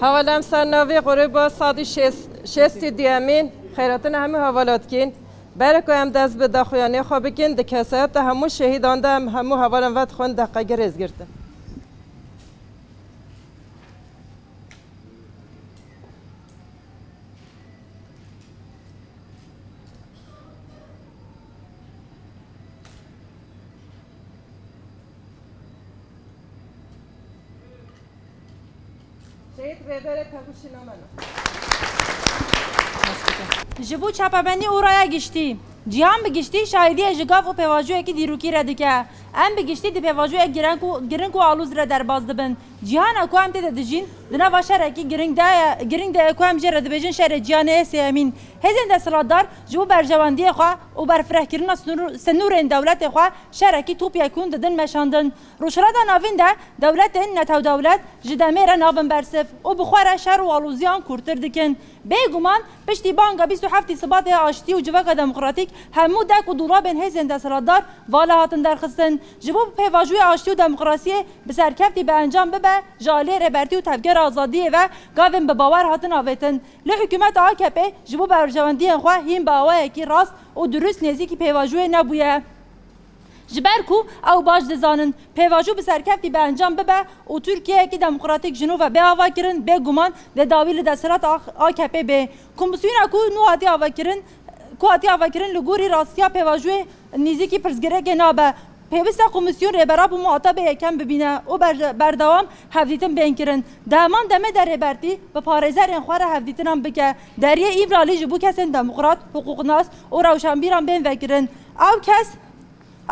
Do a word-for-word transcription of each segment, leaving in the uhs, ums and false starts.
Heval em ser navê grûba sedî şêst, şêst û duyemîn xeyratina hemû hevala dikîn. Bere ku em dest bi daxuyaniyê xwe bikin, di kesayeta hemû şehîdan de em hemû hevalan ve dixwin deqekê rêzgirtin. Şehîd Rêberê Tevguşî Namena. Ji bo çapemenî û raya giştî, cîhan bi giştî şahidiyê ji gav û pêvajoyekî dîrokî re dike. Em bi giştî di pêvajoyek giring û, giring û alûz re derbas dibin. Cîhana ku em tê de dijîn, di nava şerekî giring de ye, giring de ye ku em jê re dibêjin şerê cîhanê yê sêyemîn. Hêzên desthilatdar ji bo berjewendiyê xwe û berfirehkirina sinûr-, sinûrên dewletê xwe şerekî topyekûn didin meşandin. Rojhilata Navîn de dewletên netewdewlet ji demê re nabin bersiv û bi xwe re şer û alûziyan kûrtir dikin. Bêguman piştî banga bîst û heftê Sibatê ya aştî û civaka demokratîk hemû dek û dolabên hêzên desthilatdar vala hatin derxistin. Ji bo pêvajoya aştî û demokrasiyê bi serkeftî bi encam bibe, ji aliyê Rêbertî û Tevgera Azadiyê ve gavên bi bawer hatin avêtin. Lê hikûmeta A K P ji bo berjewendiyên xwe hîn bi awayekî rast û dirust nêzîkî pêvajoyê nebûye. Ji ber ku ew baş dizanin pêvajo bi serkeftî bi encam bibe û Tirkiyeyekî demokratîk ji nû ve bê avakirin, bêguman dê dawî li desthilat A K P bê. Komîsyona ku nû hatiye avakirin, ku hatiye avakirin li gorî rastiya pêvajoyê nêzîkî pirsgirêkê nabe. Pêwist e komîsyon Rêberap û muhatabê yekem bibîne û ber-, berdewam hevdîtin bên kirin. Di heman demê de Rêbertî bi parêzerên xwe re hevdîtinan bike. Deriyê Îmralî ji bo kesên demokrat, hiqûqnas û rewşenbîran bên vekirin. Ew kes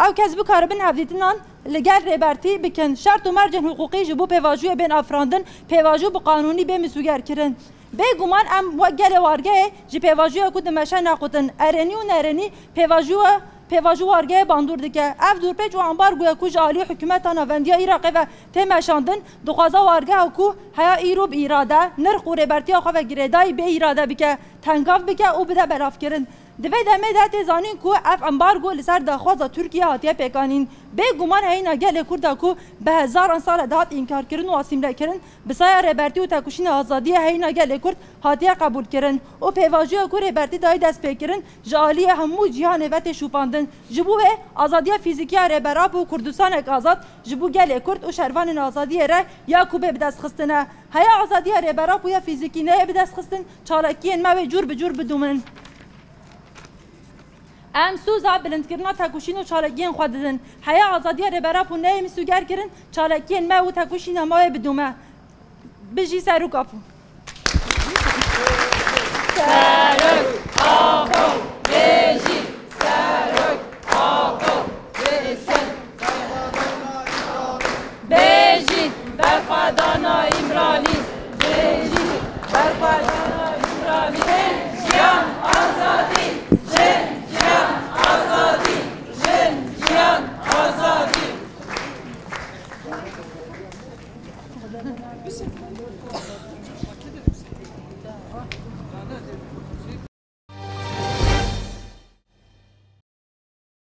Ew kes bikaribin hevdîtinan li gel Rêbertî bikin. Şert û mercên hiqûqî ji bo pêvajoyê bên afirandin, pêvajo bi qanûnî bê misûger kirin. Bêguman em wek gelê wargeyê ji pêvajoya ku dimeşe nequtin. Erênî û nerênî pêvajoya, pêvajo wargeyê bandor dike. Ev dorpêç û ambargoya ku ji aliyê hikûmeta navendiya Iraqê ve tê meşandin, dixwaze wargeha ku heya îro bi îrade, nirx û rêbertiya xwe ve girêdayî bê îrade bike, tengav bike û bide belavkirin. Di vê demê de tê zanîn ku ev embargo li ser daxwaza Tirkiye hatiye pêkanîn. Bê guman heyîna gelê Kurd e ku bi hezaran sal e dihat înkarkirin û asîmlekirin, bi saya Rêbertî û Tekoşîna Azadiyê heyîna gelê Kurd hatiye qebûlkirin û pêvajoya ku Rêbertî dayî destpêkirin ji aliyê hemû cîhanê ve tê şopandin. Ji bo wê azadiya fîzîkî ya Rêberap û Kurdistanek azad ji bo gelê Kurd û şervanên azadiyê re ya ku bê bidestxistin e. Heya azadiya Rêberap û ya fîzîkî neyê bidestxistin, çalakiyên me wê cûr bi cûr bidomin. Em soza bilindkirina tekoşîn û çalakiyên xwe didin. Heya azadiya Rêberap û neyê misûgerkirin, çalakiyên me û tekoşîna me wê bidome. Bijî Serok Apo. Serok Apo, bijî Serok Apo, bijî. Bêjî berxwedana Îmralî, bêjî berxwedana Îmralî. Jin, jiyan, azadî, jin, jiyan, azadî, jin, jiyan, azadî.